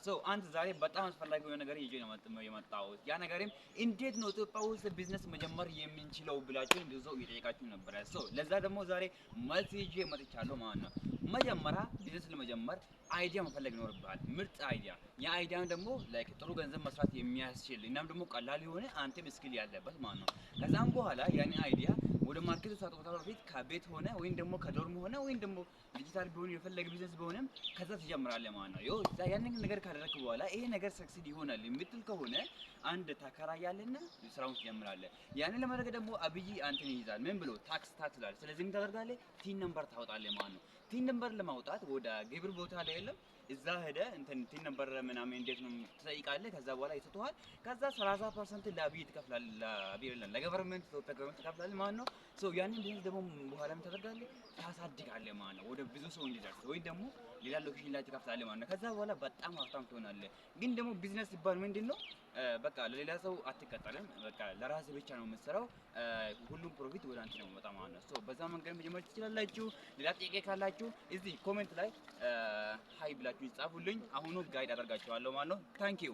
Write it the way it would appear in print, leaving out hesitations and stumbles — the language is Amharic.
So አንድ ዛሬ በጣም አስፈላጊ የሆነ ነገር ይዤ ነው የመጣሁት። ያ ነገርም እንዴት ነው ኢትዮጵያ ውስጥ ቢዝነስ መጀመር የምንችለው ብላችሁ ብዙ ሰው እየጠየቃችሁ ነበረ። So ለዛ ደግሞ ዛሬ መልስ ይዤ መጥቻለሁ ማለት ነው። መጀመሪያ ቢዝነስ ለመጀመር idea መፈለግ ይኖርብሃል። ምርጥ idea። ያ idea ም ደግሞ like ጥሩ ገንዘብ መስራት የሚያስችል እናም ደግሞ ቀላል የሆነ አንተም skill ያለበት ማለት ነው። ከዛም በኋላ ያን idea ወደ market ኡ ሳትወጣ በፊት ከቤት ሆነ ወይም ደግሞ ከ dorm ሆነ ወይም ደግሞ ዲጂታል ቢሆን የፈለገ ቢዝነስ ቢሆንም ከዛ ትጀምራለህ ማለት ነው። ይኸው እዛ ያንን ነገር ካደረግክ በኋላ ይሄ ነገር succeed ይሆናል የምትል ከሆነ አንድ ታከራያለህና ስራውን ትጀምራለህ። ያንን ለማድረግ ደግሞ አብይ አንተን ይይዛል። ምን ብሎ? Tax tax ይላል። ስለዚህ ምን ታደርጋለህ? TIN number ታወጣለህ ማለት ነው። TIN number ለማውጣት ወደ ግብር ቦታ ላይ የለም እዛ ሄደህ እንትን TIN number ምናምን እንዴት ነው ትጠይቃለህ። ከዛ በኋላ ይሰጡሃል። ከዛ 30% ለአብይ ትከፍላለህ። ለአብይ አይደለም፣ ለ government፣ ኢትዮጵያ government ትከፍላለህ ማለት ነው። So ያንን ቢዝነስ ደግሞ በኋላ ምን ታደርጋለህ? ታሳድጋለህ ማለት ነው። ወደ ብዙ ሰው እንዲደርስ ወይም ደግሞ ሌላ location ላይ ትከፍታለህ ማለት ነው። ከዛ በኋላ በጣም ሀብታም ትሆናለህ። ግን ደግሞ ቢዝነስ ሲባል ምንድን ነው? በቃ ለሌላ ሰው አትቀጠርም። በቃ ለራስህ ብቻ ነው የምትሰራው። ሁሉም profit ወደ አንተ ነው የሚመጣ ማለት ነው። So በዛ መንገድ መጀመር ትችላላችሁ። ሌላ ጥያቄ ካላችሁ እዚህ comment ላይ hi ብላችሁ ይጻፉልኝ። አሁኑ guide አደርጋችኋለሁ ማለት ነው። Thank you.